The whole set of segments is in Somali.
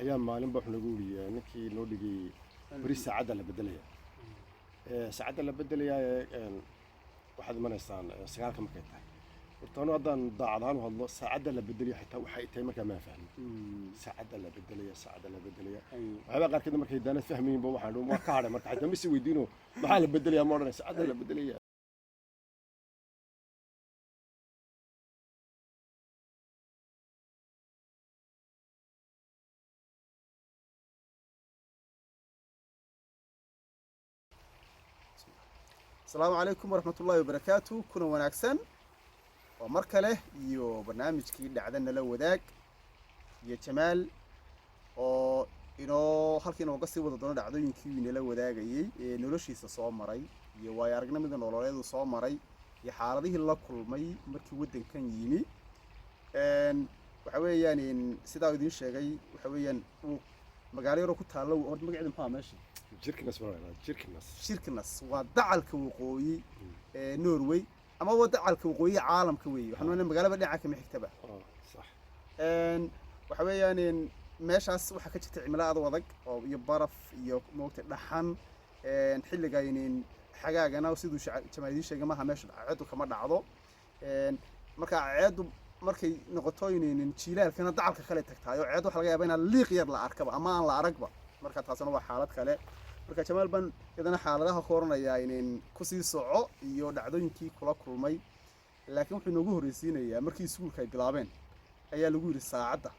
Ayaa maalinba wuxuu nagu yidhi ninkii noo dhigay, beri saacadda la bedelaya. Saacadda la bedelayaa waxaad imanaysaan 9-ka markay tahay. Horta anu haddaan daacad ahaan u hadlo, saacadda la bedelaya xitaa waxay tahay markaa maan fahmin. Saacadda la bedelaya, saacadda la bedelaya, waxyaabaa qaarkeed markay daanad fahmayinba waxaan waa ka hadhay. Marka xitaa ma is weydiino maxaa la bedelaya, ma odhanay saacadda la bedelaya. Asalaamu calaykum waraxmatullaahi wabarakaatu. Kuna wanaagsan, waa mar kale iyo barnaamijkii Dhacda Nala Wadaag iyo Jamaal oo inoo halkii inooga sii wada doono dhacdooyinkii uu inala wadaagayey ee noloshiisa soo maray iyo waayo aragnimada nololeedu soo maray iyo xaaladihii la kulmay markii waddankan yimi. Waxa weeyaan, sidaa idiin sheegay, waxa weeyaan uu magaalo yaroo ku taallo. Horta magaceedu muxuu ahaa meesha? Kirkenes baa la yidhahdaa, Kirkenes. Kirkenes waa dacalka waqooyi ee Norway ama waa dacalka waqooyi caalamka weeye. Waxaan oonaa magaalaba dhinaca kama xigtaba. Oh, sax. Waxa weeyaan meeshaas waxaa ka jirta cimilo aad u adag oo iyo baraf iyo moogta dhaxan. Xilligaynin xagaagana, siduu Jamaal idiin sheegay, maaha meesha cadceedu kama dhacdo. Marka cadceedu markay noqoto inaynin jiilaalkana dacalka kale tagtahay oo ceed waxa laga yaabaa inaan liiq yar la arkaba ama aan la aragba. Marka taasina waa xaalad kale. Marka Jamaal baan iyadana xaaladaha ku oranayaa inayn kusii soco iyo dhacdooyinkii kula kulmay, laakiin wuxuu inoogu horreysiinayaa markii iskuulka ay bilaabeen ayaa lagu yidhi saacadda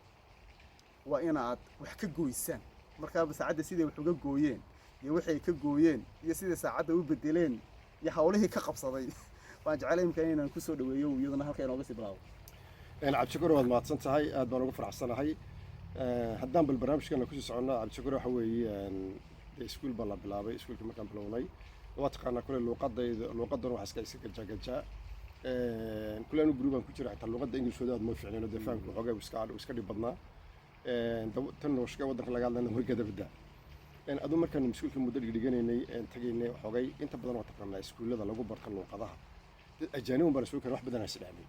waa inaad wax ka gooysaan. Markaaba saacadda siday wax uga gooyeen iyo waxay ka gooyeen iyo siday saacadda u bedeleen iyo hawlihii ka qabsaday waan jeclay imika inaan kusoo dhaweeyo, iyadana halka inooga sii bilaabo. Cabdishakuur, waad mahadsan tahay, aad baan ugu faraxsanahay. Haddaan bal barnaamijkeena kusii soconno, Cabdishakuur, waxa weeye dee iskuul baa la bilaabay. Iskuulkii markaan bilownay, waa taqaanaa kule luuqadayda, luuqadana waxaa iska gajaa gajaa. Kule anu guri baan ku jira, xitaa luuqadda Englishooda aad ma fiicneen oo dee fahamka waxoogaa iska dhib badnaa. Tan nooshka waddanka laga hadlayna wargeeda baddaa. Aduu markaan iskuulka muddo dhigdhiganaynay, tagaynay waxoogay, inta badan waa taqaanaa iskuullada lagu barto luuqadaha dad ajaanibun baan isugu keenay, wax badan aan isdhexlay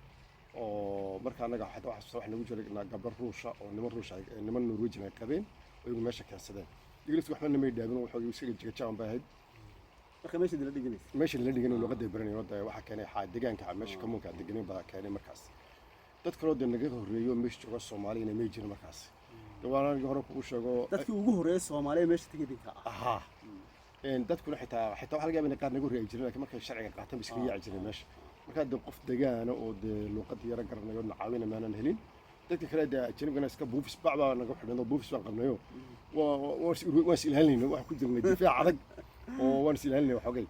oo marka annaga xataa waxaa wax nagu jiray gabdho Ruusha oo niman Ruusha niman Norwegian ay qabeen oo iyagu meesha keensadeen. Ingiliiska waxba namay dhaabin oo waxoogay iska jigajaan bay ahayd. Marka meesha la dhiganaysa meesha la dhiganay luuqadda ay baranayeen oo dee waxaa keenay deegaanka meesha kamuunka deganay baa keenay. Markaas dad kaloo dee naga horreeyo meesha jooga Soomaaliyana may jirin. Markaas dee waan anigii hore kugu sheego. Dadkii ugu horreeyay Soomaaliya meesha tegay idinka ah. Ahaa. Dadkuna xitaa waxaa laga yaabaa inay qaar naga horreeyi jireen, laakiin markay sharciga qaataan bay iskaga yaaci jireen meesha. Markaa dee qof degaana oo dee luuqadda yara garanayo na caawina maanan helin. Dadka kale dee ajanibkana iska buufis bac baa naga xidhnay oo buufis baan qabnayo, waan is ilaalinayna, waxaan ku jirnay difaac adag oo waan is ilaalinay waxoogay.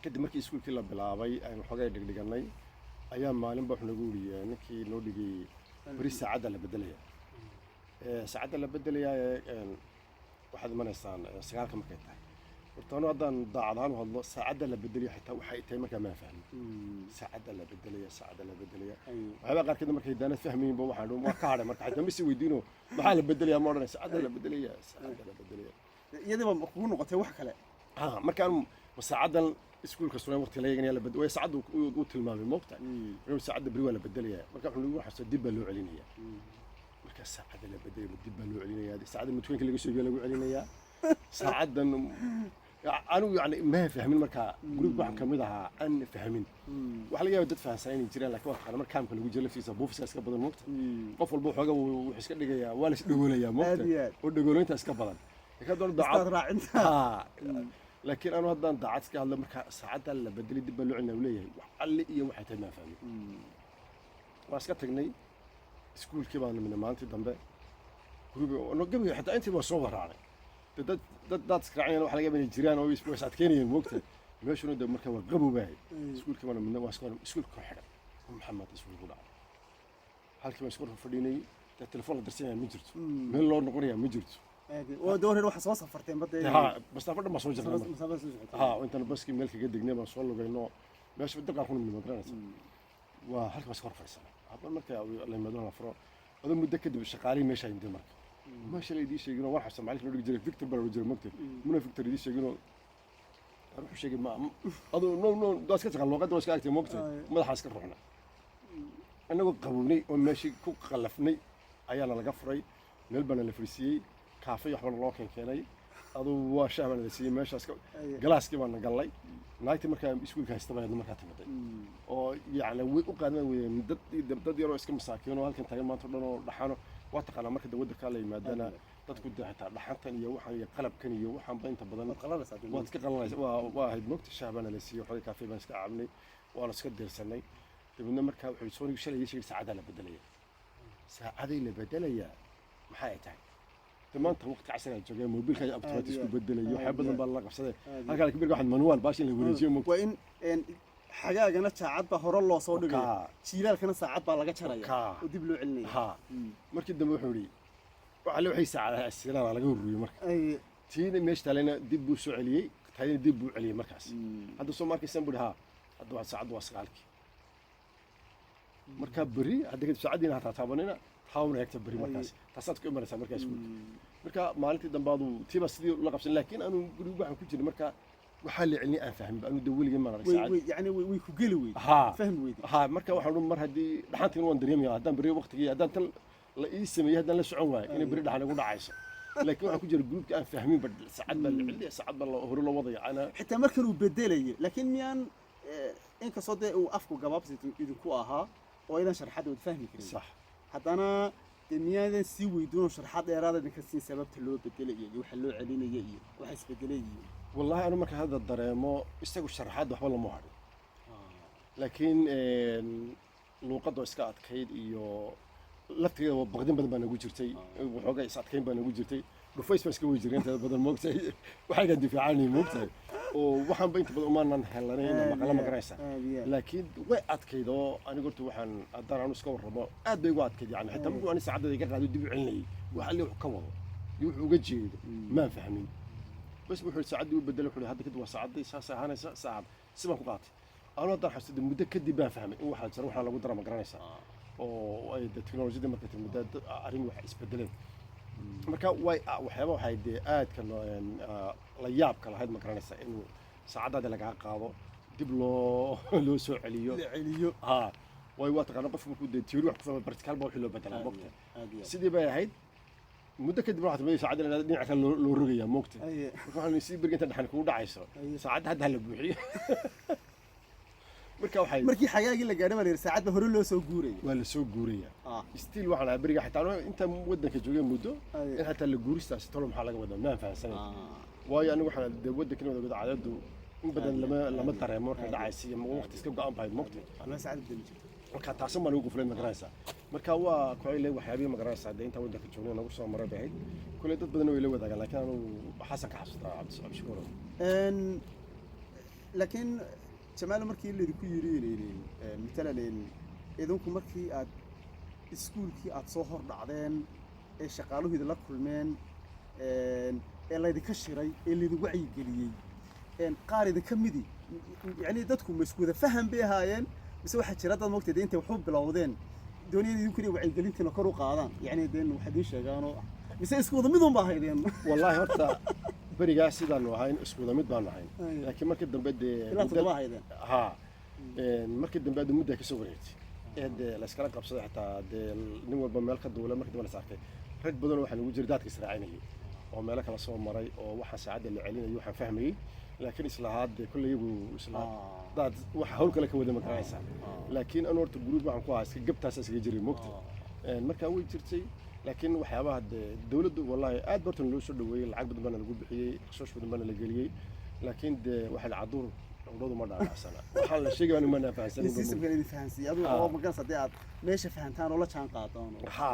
Kadib markii iskuulkii la bilaabay, aynu waxoogay dhigdhiganay, ayaa maalinba wuxuu nagu yidhi ninkii noo dhigay, beri saacadda la bedelaya. Saacadda la bedelayaa waxaad imanaysaan 9-ka markay tahay. Horta anu haddaan daacad ahaan u hadlo, saacadda la bedelaya xitaa waxay tahay markaa maan fahmin. Saacadda la bedelaya, saacadda la bedelaya, waxyaabaa qaarkeed markay daanad fahmayinba waxaan waa ka hadhay. Marka xitaa ma is weydiino maxaa la bedelaya, ma odhanay saacadda la bedelaya, saacadda la bedelaya. Iyadiiba kugu noqotay wax kale. Ha, markaan ma saacaddan iskuulka sunan waqti la eeganaya la bed way saacadda uu tilmaamay, moogtahay, inuu saacadda beri waa la bedelaya. Marka wuxuu nagu xasuustaa dib baa loo celinaya. Marka saacadda la bedelaya dib baa loo celinaya, saacadda mudkooyinka laga soo iibiya lagu celinayaa saacaddan. Anigu yani ma fahmin. Marka group waxaan kamid ahaa aan fahmin. Waxaa laga yaaba dad fahansan inay jiraan, laakiin waa taqaana marka kaamka lagu jiro laftiisa buufiska iska badan, moogta. Qof walba waxooga wuxuu iska dhigayaa, waa la isdhagoolayaa, moogta. Aad iyo aad. Oo dhagoolaynta iska badan, laakiin haddana daacad istaad raacinta. Ha, laakiin anu haddaan daacad iska hadlo, marka saacadda la bedelay dib baa loo celinaa uu leeyahay, wax alli iyo waxay tahay maan fahmin. Waan iska tagnay iskuulkii baan nimidnay maalintii dambe guriga no gabiga xitaa intii baa soo waraacnay. Dee dad daad israacayana waxa laga yaabaa inay jiraan oo is adkeynayeen, moogta. Meeshuna de marka waa qabowbahay. Iskuulkii baan nimidnay, waa iska iskuulka ku xidhan. Maxamed iskuulka ku dhacay, halkii baan iskuulka fadhiinay. Dee telefoon la dirsanaya ma jirto, meel loo noqonaya ma jirto. Oo door waxa soo safarteen badda. Ha, masaafo dhan baan soo jirnay marka. Masaafada soo socotay. Ha, intaan baskii meel kaga degnay baan soo lugayno meesha dalkaan ku nimid, ma garanaysa. Waa halkii baan iska hor fadhiisanay. Hadba marka la yimaado la furo adoo muddo kadib shaqaalihii meesha yimid. Marka meesha la idiin sheegino, waan xasuustaa macalinka loo dhigi jiray, Victor baa loo jiray, mogtay. Muna Victor idiin sheegino, wuxuu sheegay ma adoo no no waa iska taqaan luuqadda, waa iska agtay, mogtay. Madaxaa iska ruuxna, annagoo qabownay oo meeshii ku qallafnay ayaana laga furay. Meel baana la fariisiiyey, kaafe iyo waxbana loo keenay, aduu waa shaah baana la siiyey meeshaas. Galaaskii baana gallay. Naagtii markaa iskuulka haysta baa markaa timiday oo yacni way u qaadan weyeen dad yaroo iska masaakiin oo halkan taagan maanta o dhan oo dhaxano. Waa taqaanaa, marka de waddankaa la yimaadana dadku de xitaa dhaxantan iyo waxaan iyo qalabkan iyo waxaanba inta badan Waad qalanaysaa. Waad iska qalanaysa. Waa ahayd moogta. Shaah baana la siiyey, waxooga kaafee baan iska cabnay, waana iska diirsanay. Dabeedna markaa wuxuu soonigu shalay ii sheegay saacaddaa la bedelaya. Saacaday la bedelayaa maxay ay tahay? De maanta waqti casrigaa joogay, mobilka automatic isku bedelayo, waxyaabo badan baa lala qabsaday halkaa. Laakiin beriga waxaan manual baash in la wareejiyo moogta. Waa in xagaagana saacad baa hore loo soo dhigaya, jiilaalkana saacad baa laga jaraya oo dib loo celinaya. Ha, markii dambe wuxuu yidhi waxa le waxay saacadaha asilaan laga ururiyey marka. Tiina meesha taalayna dib buu soo celiyey, taayina dib buu celiyey markaas. Hadda soo ma arkaysan bui. Ha, hadda waa saacaddu waa 9-kii. Marka berri hadda kadib saacaddiina hataa taabanina, taawna eegta berri markaas taasaad ku imanaysaa markaa iskuulka. Marka maalintii dambe adu tiiba sidii la qabsan, laakiin anu guriga waxaan ku jiray marka waxaa la celiyay aan fahmin anu de weligay maan arag saacad. Yani way ku geli weyd. Ha. Fahmi weydi. Ha, marka waxaan uhi mar haddii dhaxantiin waan dareemaya, haddaan berri waqtigii haddaan tan la ii sameeyey haddaan la socon waayo inay berri dhaxan igu dhacayso. Laakiin waxaan ku jira groupka aan fahminba saacad baa la celiyay, saacad baa hore loo wadaya ana. Xitaa markan uu bedelayo, laakiin miyaan inkastoo dee uu afku gabaabsi idinku ahaa oo aydan sharxadda wad fahmi karin, haddana dee miyaadan sii weydiinoo sharxad dheeraada idinka siin sababta loo bedelayo iyo waxa loo celinaya iyo waxa isbedelay iyo? Wallahi anu marka hadda dareemo isagu sharaxaad waxba lama hadhin, laakiin luuqadda oo iska adkayd iyo laftigeeda waa baqdin badan baa nagu jirtay, waxoogaa is adkayn baa nagu jirtay, dhufays baan iska wey jiray inta badan moogtahay, waxaygaan difaacanay moogtahay, oo waxaanba inta badan umaanan helanay inaan maqla, ma garanaysaa? Laakiin way adkayd oo anigu horta waxaan haddaan anu iska warramo aad bay igu adkayd. Yani xitaa markuu ani saacaddeeda iga qaado dib u celinayay, wax alle wuxuu ka wado iyo wuxuu uga jeedo maan fahmin. Bas wuxuu saacaddii u bedelay, wuxuu hadda kadib waa saacaddii saas ahaanaysa saacad si baan ku qaatay. Anu haddaan xasuusto muddo kadib baan fahmay in waxaa jira waxaa lagu dara, ma garanaysaa, oo ay de teknolojiyadda marka timid arrin wax isbedeleen. Marka way waxyaaba waxay dee aadka la yaabka lahayd, ma garanaysaa, inuu saacaddaadi lagaa qaado, dib loo soo celiyo. La celiyo. Ha, way waa taqaana qofku markuu dee theory wax ku fahmo, practical baa wixii loo bedelaa mogta. Sidii bay ahayd. Muddo kadib waxaa timid saacadda dhinaca kale loo rogayaa mogta. Marka waxaan sii bergi inta dhaxan kugu dhacayso saacadda hadda hala buuxiyo. Marka waxay Markii xagaagii la gaadhay baa la yidhi saacad baa hore loo soo guuraya. Waa la soo guuraya. Still waxaan ahaa beriga xitaa anoo intaan waddanka joogay muddo in xataa la guuristaasi tolo maxaa laga wadaa maan fahansanayn, waayo anigu waxaan dee waddankan wada wada cadadu in badan lama dareemo marka dhacaysa iyo waqti iska go'an bahayd mogta. Laba saacad bedeli jirta. Marka taasan baan ugu quflay, ma garanaysaa. Marka waa koley waxyaabihii, ma garanaysaa, dee intaan waddanka joognay nagu soo maray bay ahayd. Koley dad badan way la wadaagaan, laakiin anu waxaasan ka xasuustaa, Cabdishakuur. Laakiin Jamaalo, markii laydinku yidhi matalan idinku markii aad iskuulkii aad soo hor dhacdeen ee shaqaaluhu idinla kulmeen ee laydinka shiray ee laydin wacyigeliyey, qaar idinka midi yacni dadku ma isku wada faham bay ahaayeen mise waxaa jira dad mogtay dee intay waxu bilowdeen doonayeen idinku inay wacyigelintiina kor u qaadaan, yacni dee wax idiin sheegaanoo, mise isku wada midun baa ahaydeen? Wallaahi horta berigaas sidaanu ahayn isku wada mid baanu ahayn, laakiin markii dambe dee Ilaa 7 ahaydeen. Ha, markii dambe adda muddaa kasoo wareegtay ee dee layskala qabsaday, xitaa dee nin walba meel ka duulay. Markii dambe la saartay rag badan waxaa nagu jiray daadka israacinayay oo meelo kala soo maray oo waxaan saacadda la celinayo waxaan fahmayey, laakiin islahaa dee kolley iyagu islahaa daad waxa hawl kale ka wada, ma garanaysaa. Laakiin anu horta group waxaan ku ahaa iska gabtaas iskaga jiray mogta. Marka way jirtay, laakiin waxyaabaha dee dawladdu wallahi aad bartan loo soo dhaweeyey, lacag badan baana lagu bixiyey, qasoosh badan baana la geliyey, laakiin dee waxa la caduur cawdhadu ma dhaadhacsana waxaan la sheegay anu mana fahansanin. Systemkan idin fahansiiyey adigu oo magaranaysa haddii aad meesha fahantaan oo la jaan qaadaan Ha,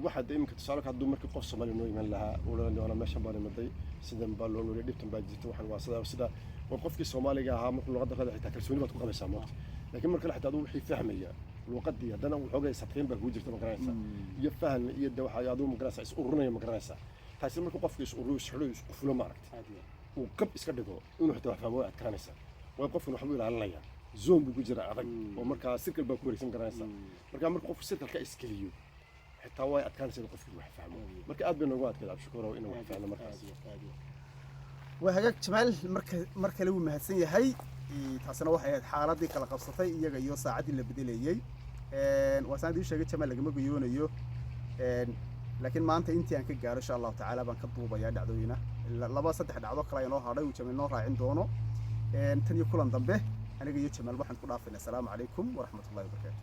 waxaa dee iminka tusaale hadduu markii qof Soomaali noo iman lahaa odhan doona meeshan baan imaday, sidan baa loo nooliyay, dhibtan baa jirta, waxaan waa sidaa sida waa qofkii Soomaaliga ahaa markuu luqadda qada xitaa kalsooni baad ku qabaysaa moogta. Laakiin marka kale xitaa aduu wixii fahmaya luqadii, haddana waxoogay sadkeyn baa kugu jirta, ma garanaysaa, iyo fahan iyo de waxa aduu, ma garanaysaa, is ururinaya, ma garanaysaa. Taasi markuu qofku is ururiyo, is xidho, is qufulo, maaragtay, uu qab iska dhigo inuu xitaa wax fahmo way adkaanaysaa, waayo qofkan waxbuu ilaalinayaa, zone buu ku jira adag oo markaa circle baa ku wareegsan, garanaysaa. Marka marka qofku circle-ka iskeliyo xitaa way adkaanaysaa inuu qofkii wax fahmo. Marka aad bay noogu adkayd, Cabdishakuurow, inuu wax fahmo markaas. Waa hagaag Jamaal, marka mar kale wuu mahadsan yahay. Taasina waxay ahayd xaaladii kala qabsatay iyaga iyo saacaddii la bedelayey. Waa saan idiin sheegay, Jamaal lagama guyoonayo. Laakiin maanta intii aan ka gaaro, insha Allahu tacaala, baan ka duubayaa dhacdooyina. Laba saddex dhacdo kale ayaa noo hadhay uu Jamaal noo raacin doono. Tan iyo kulan dambe, aniga iyo Jamaal waxaan ku dhaafaynaa asalaamu calaykum waraxmatullahi wabarakaatu.